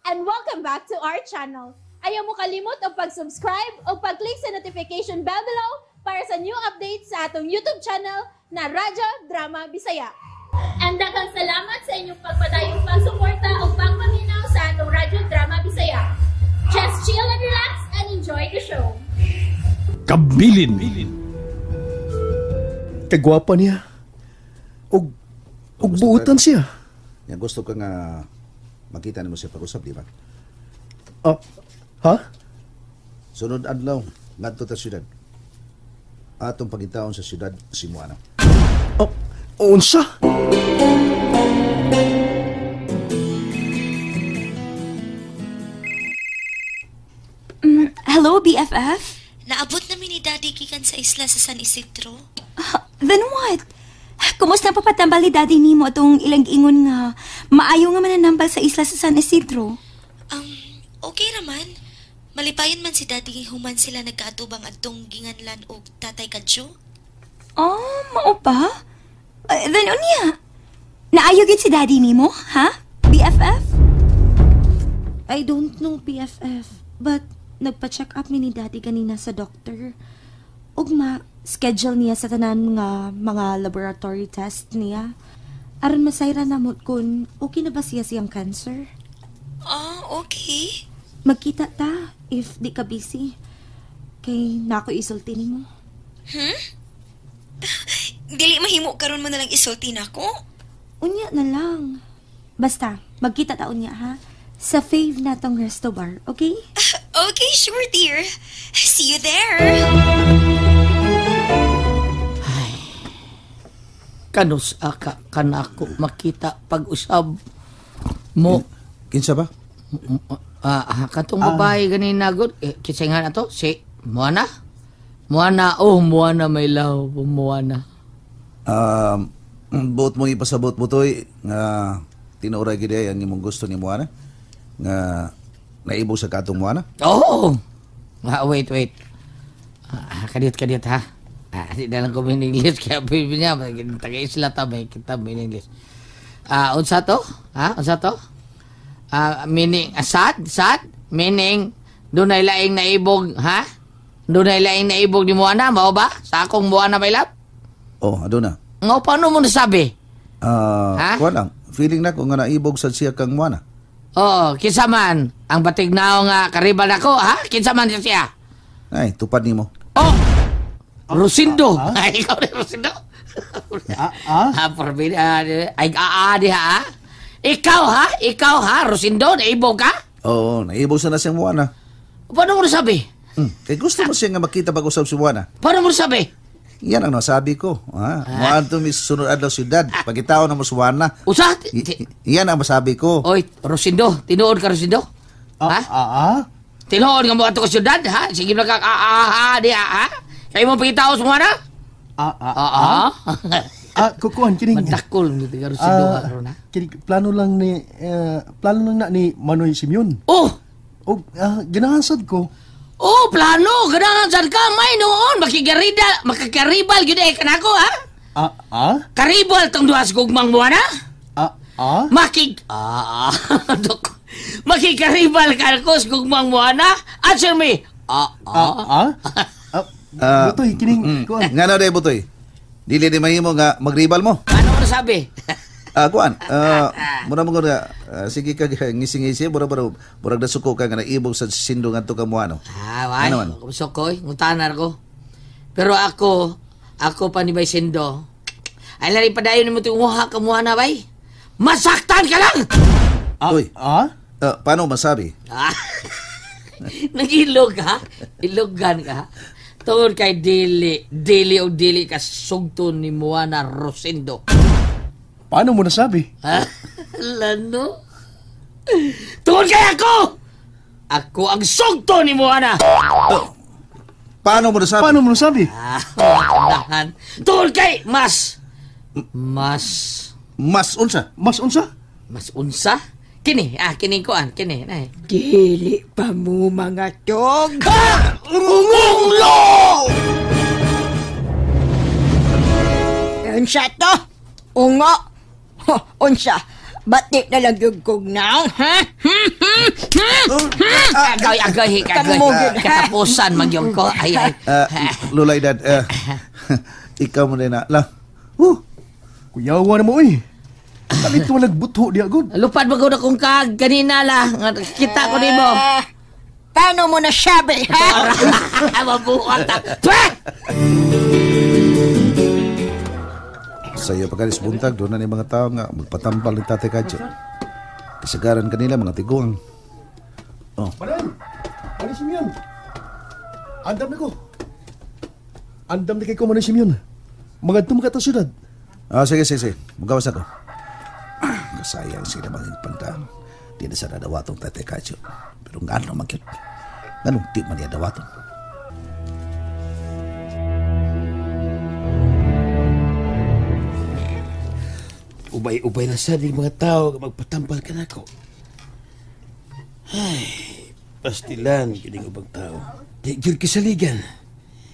And welcome back to our channel. Ayaw mo kalimot og pag-subscribe o pag-click sa notification bell below para sa new updates sa atong YouTube channel na Radyo Drama Bisaya. And daghang salamat sa inyong pagpadayong pagsuporta o pagpaminaw sa atong Radyo Drama Bisaya. Just chill and relax and enjoy the show. Kabilin. Kagwapa niya. Og buutan siya. Yan, gusto ka nga makita nimo siya pag-usap, di ba? Ha? Sunod adlaw, ngadto ta syudad. Atong pagitaon sa syudad si Moana. Oh, unsa? Hello, BFF? Naabot namin ni Daddy gikan sa isla sa San Isidro. Then what? Kumusta pa patambal ni Daddy nimo atong ilang ingon nga maayo nga mananambal sa isla sa San Isidro? Okay raman. Malipayon man si Daddy human sila nagkaatubang adtong ginganlan og Tatay Kadyo. Oh, mao ba? Then unya. Naayo gid si Daddy nimo, ha? BFF? I don't know, BFF, but nagpa-check up mi ni Daddy ganina sa doctor. Ugma, schedule niya sa tanan nga mga laboratory test niya. Aron masayra namot kun okay na ba siya siyang cancer. Ah, okay. Magkita ta if di ka busy. Kay nako isulti nimo. Dili mahimo karon mo na lang isulti nako. Unya na lang. Basta, magkita ta unya ha. Sa fave natong resto bar, okay? Okay, sure dear. See you there. Kanus aka kanako makita pag-usab mo. Kinsa ba? Katong babae ganina gud, kinsa nga na to? Si Moana? Moana, oh Moana my love, Moana. Buot mong ipasabot butoy nga tinuoray gid ay ang imong gusto ni Moana nga naibog sa katong Moana. Oh. Wait, wait. Kadiyot ha. Di na lang ko in English kaya pwede niya taga-isla ta may kita in English. Unsa to? Ha? Unsa to? Meaning sad meaning dunay laing naibog, ha? Dunay laing naibog ni Moana, mao ba? Sa akong Moana my love? Oh, aduna. Ngo paano mo nasabi? Ha? Kuan lang, feeling na ko nga naibog sad siya kang Moana. Oo, kinsa man ang batignaw nga karibal nako, ha? Kinsa man siya? Ay, tupad nimo. Oh. Rosindo. Ay, ikaw ni Rosindo. Ay, diha, ha? Ikaw, ha? Ikaw, ha? Rosindo, naibog ka? Oo, naibog sa na siyang Moana. Paano mo nasabi? Kaya gusto mo siya nga makita pag-usap si Moana. Paano mo nasabi? Yan ang nasabi ko. Ha? Moana to mis sunod adlaw siyudad. Pagkitao na mo si Moana. Usa? Yan ang masabi ko. Oy, Rosindo, tinuod ka, Rosindo? Ha? Tinuod nga mo ato ka siyudad, ha? Sige na ka, diha, ha? Kayo mo pagkitao sa Moana? Kukuan kining. Madakol ni tiga Rosindo karon ha. Kining plano lang ni plano lang na ni Manoy Simeon. Oh. Og ganahan sad ko. Oh, plano ganahan sad ka may noon makigarida, makakaribal gyud ay kanako ha. Karibal tong duha sa gugmang Moana? Makig Makikaribal ka ko sa gugmang Moana? Answer me. Butoy, kining kuan. Nga na day butoy. Dili di mahimo nga magribal mo. Ano mo nasabi? Kuan. Mura mo nga sige ka ngisi-ngisi, mura murag nasuko ka nga naibog sa sindo ngadto ka Moana. Ay, suko, ngutanar ko. Pero ako pa ni bay sindo. Ay lari padayon nimo tinguha ka Moana bay. Masaktan ka lang. Uy. Paano masabi? Nag-ilog ka? Ilogan ka? Tungod kay dili, dili o dili ka sugto ni Moana Rosindo. Paano mo nasabi? Lano? Tungod kay ako! Ako ang sugto ni Moana! Paano mo nasabi? Paano mo nasabi? Dahan. Tungod kay mas Mas unsa? Mas unsa? Mas unsa? Kini, kini kuan, kini. Nay. Dili pa mo mga tog. Unglo! Unsa to? Ungo? Unsa? Batik na lang yung kong naong, ha? Agay, agay, agay. Katapusan magyong ko. Ay, ay. Lulay dad, ikaw mo din na. La. Kuyawa na mo, eh. Kalit mo nagbutho diya, god. Lupad mo na kung kag kanina la. Kita ko nimo. Paano mo nasabi, ha? Mabuhat ta. Sa iyo pagkalis buntag, doon na ni mga tao nga magpatambal ni Tatay Kadyo. Kasagaran kanila mga tiguang. Oh. Manay! Manay Simeon! Andam na ko! Andam na kay ko, Manay Simeon. Mga mga ta syudad. Ah, sige, sige, sige. Magawas ako. Kasayang sila mga pantang. Di na sana dawatong Tatay Kadyo. Pero nga ano magyot. Ganong di man niya dawatong. Ubay-ubay na sa di mga tao magpatambal ka nako. Ay, pastilan kining ubang tao. Di gyud kisaligan.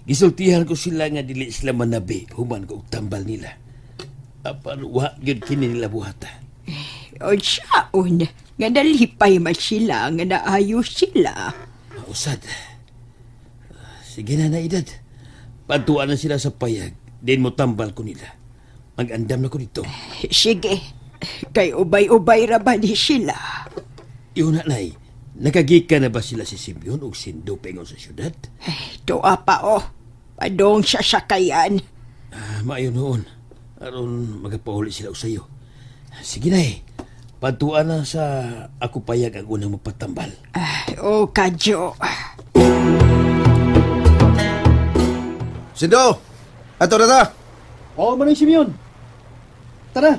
Gisultihan ko sila nga dili sila manabi human ko og tambal nila. Apan wa gyud kini nila buhata. Unsaon nga nalipay man sila nga naayo sila. Usad. Sige na na edad. Patuan na sila sa payag. Din mo tambal ko nila. Mag-andam na ko dito. Sige. Kay ubay-ubay ra ba ni sila? Iyon na, Nay. Nakagika na ba sila si Simeon o Sindo pengon sa syudad? Ay, tuwa pa, oh. Padong siya sakayan. Maayo noon. Aron magpauli sila sayo. Sige, Nay. Patuan na sa ako payag ang unang mapatambal. Oh, Kadyo. Sindo! Ato na ta! Oo, Manay Simeon. Tara!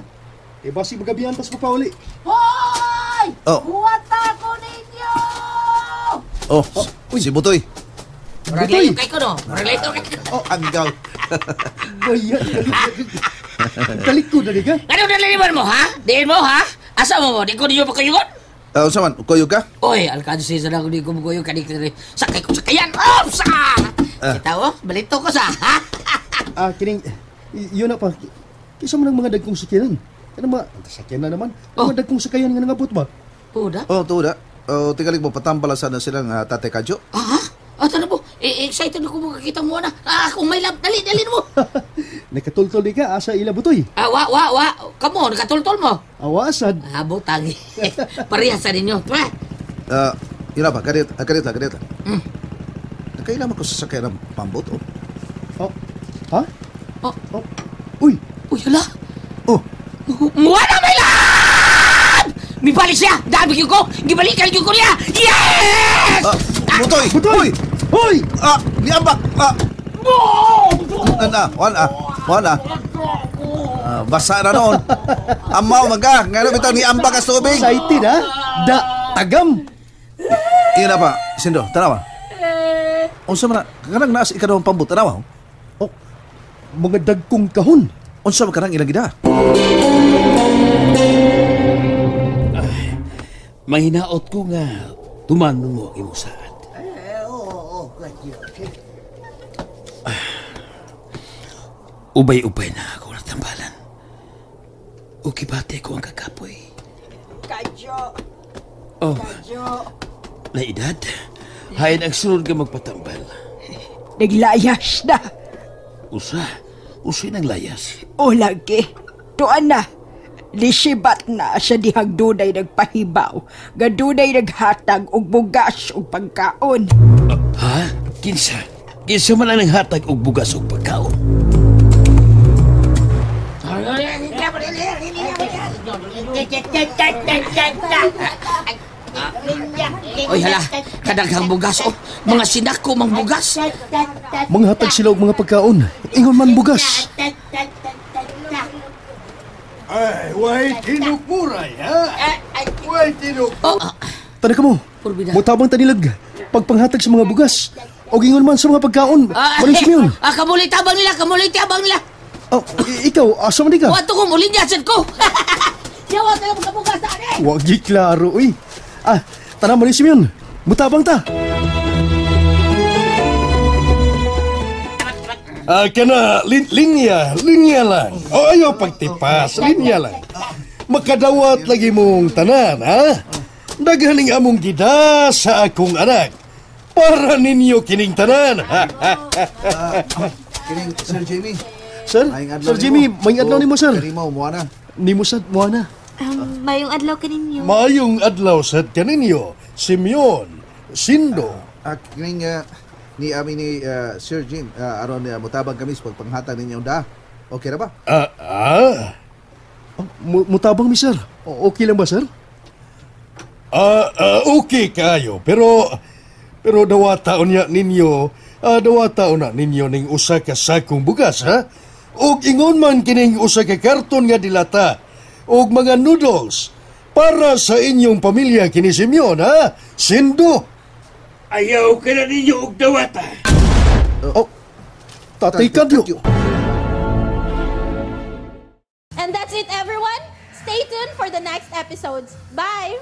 E basi magabihan tas papauli. Hoy! Oh. Buwata ko ninyo! Oh, si Butoy. Butoy! Kay ko no. Relator kay ko. Oh, anggaw. Baya, galit ko dali ka. Ano naliliman mo, ha? Diin mo, ha? Asa mo mo? Di ko ninyo pakayugon? Unsa man? Kuyog ka? Oy, alkansi sa lang di ko mukuyog ka di sakay ko sakayan. Oh, sa! Kita mo, balito ko sa, ha? Kining yun na pa. Kisa mo ng mga dagkong sakyanan. Ano mga sakyan na naman? Oh. Mga dagkong sakayan nga nangabot ba? Tuda? Oh, tuda. Oh, tingalig mo patambala sana silang Tatay Kadyo. Ah, tara po. Excited ako makakita mo na. Akong may love. Dali, dali mo. Nakatultol di ka asa ila Butoy. Wa, wa, wa. Kamo, nakatultol mo. Awasad. Butang. Parehas sa ninyo. Yun na ba? Ganit lang. Nakailaman ko sa sakyan ng pambot, oh. Oh. Ha? Oh. Oh. Uy. Uy, hala. Oh. Wala may love! Mibalik siya! Dami ko! Gibalikan ko niya! Yes! Butoy! Butoy! Hoy! Niambak! Wala. Basa na noon. Amaw maga. Nga bitaw niambak ang tubig. Excited, ha? Da, tagam. Iyan na pa. Sindo, tanawa. Unsa man na, kanang naas ikadawang pambot, tanawa. Oh, mga dagkong kahon. Unsa man kanang ilang gida? Mahinaot ko nga tumanon mo ang imong saad. Ubay-ubay na ako natambalan. Ukibate ko ang kakapoy. Kadyo! Oh. Kadyo! Na edad, hain ang sunod ka magpatambal. Naglayas na. Usa ng layas. O lagi, tuan na. Lisibat na sa dihang dunay nagpahibaw, nga dunay naghatag og bugas og pagkaon. Ha? Kinsa? Kinsa man ang naghatag og bugas og pagkaon? Oy, hala, kadaghang bugas, oh. Mga sinako mang bugas. Manghatag sila og mga pagkaon. Ingon man bugas. Ay, way tinukmuray, ha? Way tinuk. Tara ka mo. Mutabang tanilag. Pagpanghatag sa mga bugas. O ingon man sa mga pagkaon. Maling Simeon. Kamuli tabang nila, kamuli tabang nila. Oh, ikaw, asa man di ka? Wato ko, muli niya, sad ko. Siya, tayo mga bugas na, eh. Wag di klaro, uy. Tara, Maling Simeon. Mutabang ta. Kana, linya lang. O, ayaw pagtipas, linya lang. Makadawat lagi mong tanan, ha? Daghaning among gida sa akong anak. Para ninyo kining tanan. Kining Sir Jimmy. Sir, Maayong adlaw Sir Jimmy, nimo. maayong adlaw nimo, sir. Kanimo, mo na. Nimo sad, mo na. Mayong adlaw kaninyo. Maayong adlaw sad kaninyo, Simeon, Sindo. Kining ni ami ni Sir Jim, aron mutabang kami sa pagpanghatag ninyo da. Okay ra ba? Mutabang mi, sir. Okay lang ba, sir? Okay kayo, pero dawata unya ninyo, dawata una ninyo ning usa ka sakong bugas, ha? Og ingon man kining usa ka karton nga dilata og mga noodles para sa inyong pamilya kini Simeon, ha? Sindo. Ayaw ka na ninyo og dawata. Oh, Tatay Kadyo. And that's it, everyone. Stay tuned for the next episodes. Bye!